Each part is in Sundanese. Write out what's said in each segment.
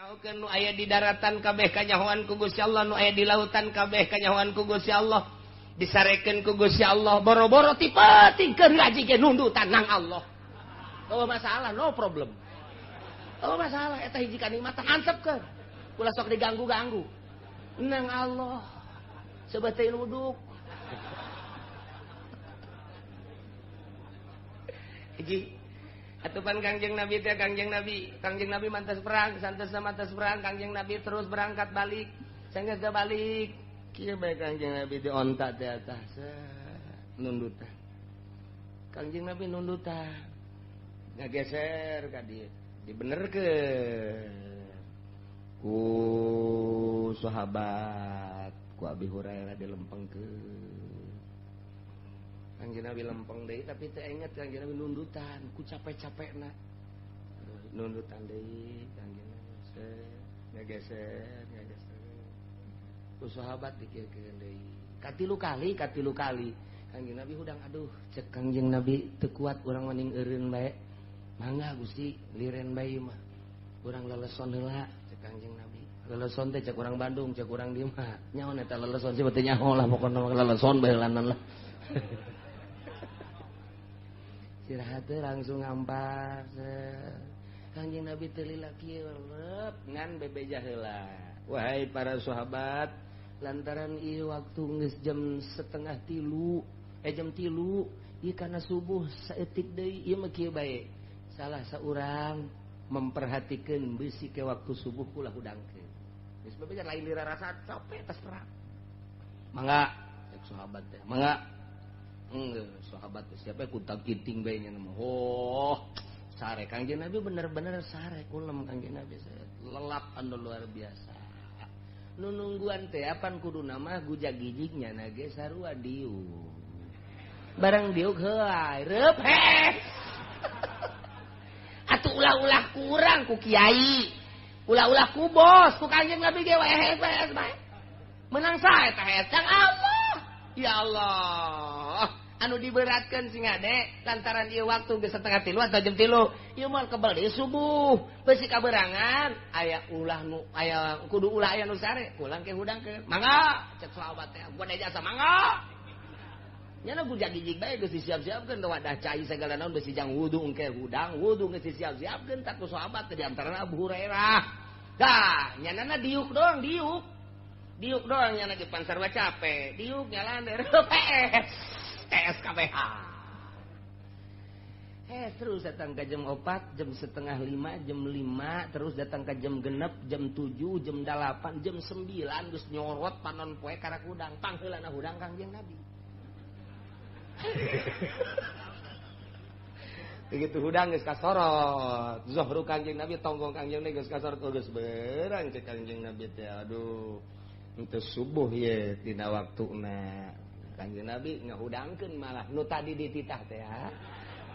Nu aya di daratan kabeh kanyahoan ku Gusti Allah, nu aya di lautan kabeh kanyahoan ku Gusti Allah, disarekeun ku Gusti Allah, boro-boro tipe tingkeun ngaji ge nundutan nang Allah. Oh masalah, no problem. Oh masalah eta hiji kanikmatan antepkeun. Ulah sok diganggu-ganggu. Nang Allah sebetulnya nuduk. Hiji atupan Kangjeng Nabi teh Kangjeng Nabi mantas perang, santasna mantas perang, Kangjeng Nabi terus berangkat balik, sanggeus teh balik. Kieu bae Kangjeng Nabi di onta teh atas nundutan. Kangjeng Nabi nundutan. Ngageser ka dieu, dibenerkeun ku sahabat, ku Abi Hurairah dilempengkeun. Kangjeng Nabi lempeng deui tapi teu inget Kangjeng Nabi nundutan ku capek-capekna. Nundutan deui Kangjeng Nabi ngageser ngageser. Ku sahabat dikirkeun deui. Katilu kali Kangjeng Nabi hudang aduh cek Kangjeng Nabi teu kuat urang maning eureun bae. Mangga Gusti liren bae mah. Urang leleson heula cek Kangjeng Nabi. Leleson teh cek urang Bandung, cek urang dieu mah. Nyaho eta leleson sih teu nyaho lah pokona leleson bae heulanan lah. Istirahat langsung ngampar. Kangjeng Nabi teu lila kieu leup ngan bebeja heula. Wahai para sahabat, lantaran ieu waktu geus jam 2:30, jam 3, ieu kana subuh saeutik deui ieu mah kieu bae. Salah saurang memperhatikeun bisi ke waktu subuh ulah hudangkeun. Geus bebeja lain dirarasa capek tas perang. Mangga cek sahabat teh, mangga. Sahabat siapa kuntak kiting bae nya mah. Oh, sare Kangjeng Nabi bener-bener sare kulem Kangjeng Nabi lelap anu luar biasa. Nu nungguan teh apan kuduna mah gujagijig nya ge sarua diuk. Barang diuk heuay reup heh. Atuh ulah-ulah kurang ku kiai. Ulah-ulah ku bos, ku Kangjeng Nabi ge wae heh bae. Menang sae teh heh Allah. Ya Allah. Anu diberatkan sing ade lantaran ieu waktu geus 2:30 atau jam 3 ieu moal kebel deui subuh beusi kaberangan aya ulah nu aya kudu ulah aya nu sare pulang ke hudang ke mangga cek sahabat teh gua jasa mangga nyana gujagijig bae geus disiap-siapkeun wadah cai sagala naon beusi jang wudu engke hudang wudu geus disiap-siapkeun tak ku sahabat teh di antarana Abu Hurairah dah nyanana diuk doang diuk doang nyana ge pan sarua capek diuk nyalan PS SKBH. Terus datang ke jam 4, jam 4:30, jam 5, terus datang ke jam 6, jam 7, jam 8, jam 9 geus nyorot panon poe karak hudang, pangheulana hudang Kangjeng Nabi. Begitu hudang geus kasorot, zuhru Kangjeng Nabi tonggong Kangjeng Nabi geus kasorot geus berang cek Kangjeng Nabi teh aduh henteu subuh ye dina waktuna. Kangjeng Nabi ngahudangkeun malah nu tadi dititah teh ha.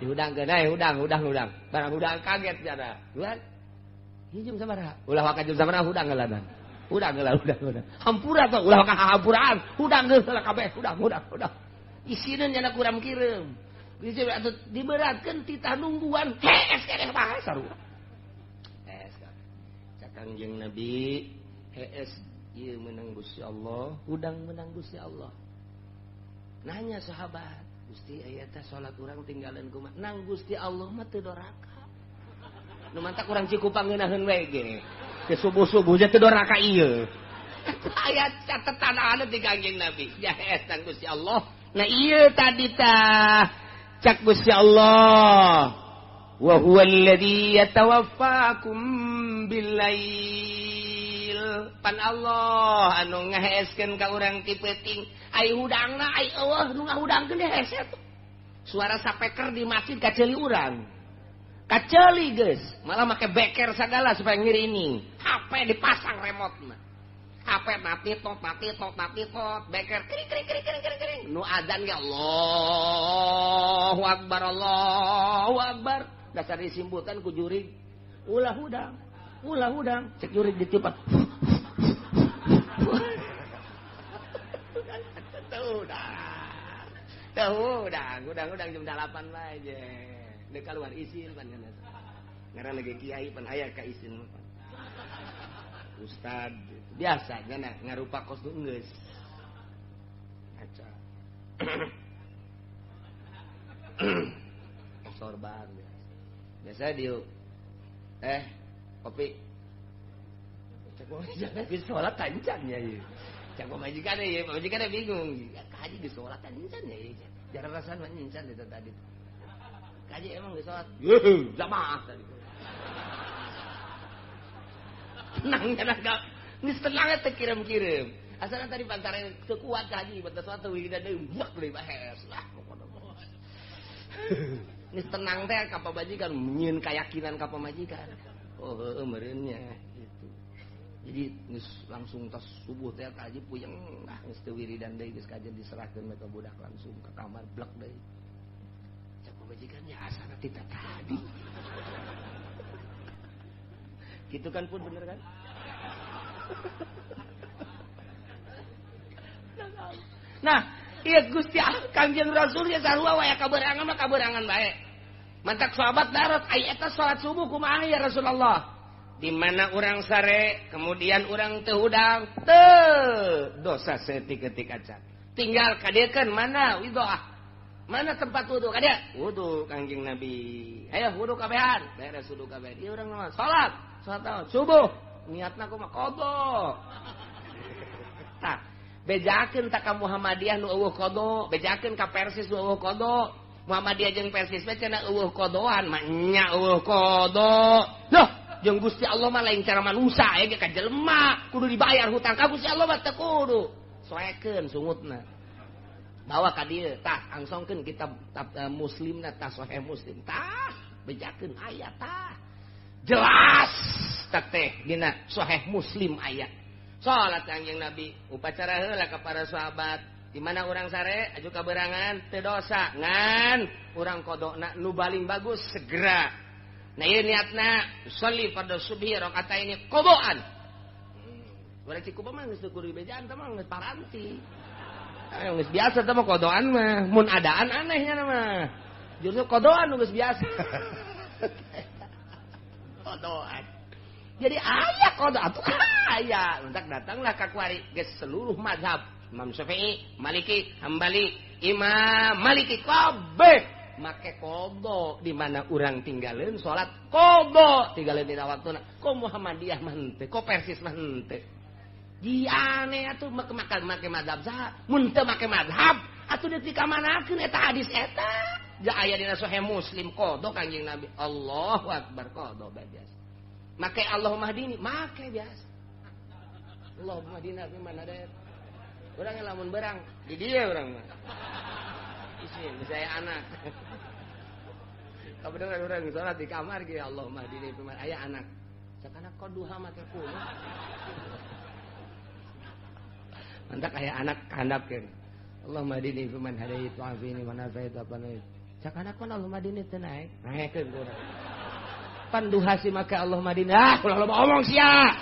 Dihudangkeun eh hudang barang hudang kaget jada. Bulan ieu jam sabaraha? Ulah waka jam sabaraha hudang heula. Hudang heula hudang. Hampura teh ulah waka hampuraan. Hudang geus heula kabeh hudang. Isineun nya kurang kireum. Geus atuh diberatkeun titah nungguan hees keneh bae sarua. Hees. Cak Kangjeng Nabi hees ieu meunang Gusti Allah, hudang meunang Gusti Allah. Nanya sahabat, Gusti aya teh salat urang tinggalan kumaha? Nang Gusti Allah mah teu doraka. Nu mantak urang Cikupang ngeunaheun we ge. Ke subuh-subuh nya teu doraka ieu. Aya catetan anu di Kangjeng Nabi. Ya hees nang Gusti Allah. Nah ieu tadi tah cak Gusti Allah. Wa huwa alladzi yatawaffakum billail. Pan Allah anu ngaheeskeun ka urang ti peuting. Ai hudangna ai eueuh nu ngahudangkeun hese tuh. Suara sapeker di masjid kaceuli urang. Kaceuli geus, malah make beker sagala supaya ngirini. HP dipasang remote-na. HP mati tot beker kring kring kring kring kring kring. Nu adzan ge Allahu akbar Allahu akbar. Dasar disimbutan ku jurig. Ulah hudang cek jurig ditiupan. Hudang jam 8 bae je. Deuk kaluar isin pan. Ngaran lagi kiai pan aya ka isin pan. Ustad biasa nya ngarupa kos nu geus ngaca sorban biasa diuk kopi cek majikan geus salat tancan nya ieu cek majikan ieu majikan bingung kaji geus salat tancan nya ieu jarang rasana nyencan itu tadi kaji emang geus salat jamaah tadi tenang nya geus tenang teh kirim-kirim asalna tadi pantaran teu kuat kaji batas salat wiridan deui buak deui bahes lah pokona geus tenang teh ka pamajikan nyieun kayakinan ka pamajikan oh heueuh meureun nya gitu jadi geus langsung tas subuh teh kaji puyeng lah geus teu wiridan deui geus kaji diserahkeun ka budak langsung ka kamar blek deui cek pamajikan nya asana ti tadi gitu kan pun bener kan. Nah iya Gusti Kangjeng Rasul ya sarua wae kaberangan mah kaberangan bae. Mantak sahabat darat ai eta salat subuh kumaha ya Rasulullah? Di mana urang sare, kemudian urang teu hudang, teu dosa saeutik-eutik acan. Tinggal kadiekeun mana widoah? Mana tempat wudu ka dieu? Wudu Kangjeng Nabi. Ayo wudu kabehan, beres wudu kabehan. Ieu urang mah salat, salat subuh, niatna kumaha qada. Tah bejakeun ta ka Muhammadiyah nu eueuh qada, bejakeun ka Persis nu eueuh qada. Muhammadiyah jeung Persis mah cenah eueuh qadoan, mah nya eueuh qada. Loh, jeung Gusti Allah mah lain cara manusia aya ge ka jelema, kudu dibayar hutang ka Gusti Allah mah teu kudu. Soekeun sungutna. Bawa ka dieu, tah angsongkeun kitab Muslimna tah Sahih Muslim. Tah bejakeun aya tah. Jelas tah teh dina Sahih Muslim aya. Salat Kangjeng Nabi upacara heula ka para sahabat di mana urang sare aju kaberangan teu dosa ngan urang qadona nu baling bagus segera. Nah ieu niatna sholli fardhu subhi rakaataini qadaan. Urang Cikupa mah geus teu kudu dibejaan teh mah geus paranti. Geus biasa teh mah qadaan mah mun adaan anehnya mah. Justru qadaan nu geus biasa. Qadaan. Jadi aya qada atuh aya entak datanglah ka kuari geus seluruh mazhab Imam Syafi'i, Maliki, Hambali, Imam Maliki kabeh make qada di mana urang tinggalin salat qada tinggalin dina waktuna ko Muhammadiyah mah henteu ko Persis mah henteu di aneh atuh make mazhab saha mun teu make mazhab atuh dikamanakeun eta hadis eta ja aya dina Sahih Muslim qada Kangjeng Nabi Allahu akbar qada biasa make Allahumma hdini make biasa Allahumma hdina fi man hadait urang lamun berang di dieu urang mah isin saya anak kabeneran urang salat di kamar ge Allahumma hdini fi man aya anak sakana koduha make kuno mantak aya anak kandapkeun Allahumma hdini fi man hadait wa afini man afait apa naik sakana kon Allahumma hdini teu naek naekeun urang panduha si maka Allah Madinah ulah loba omong sia.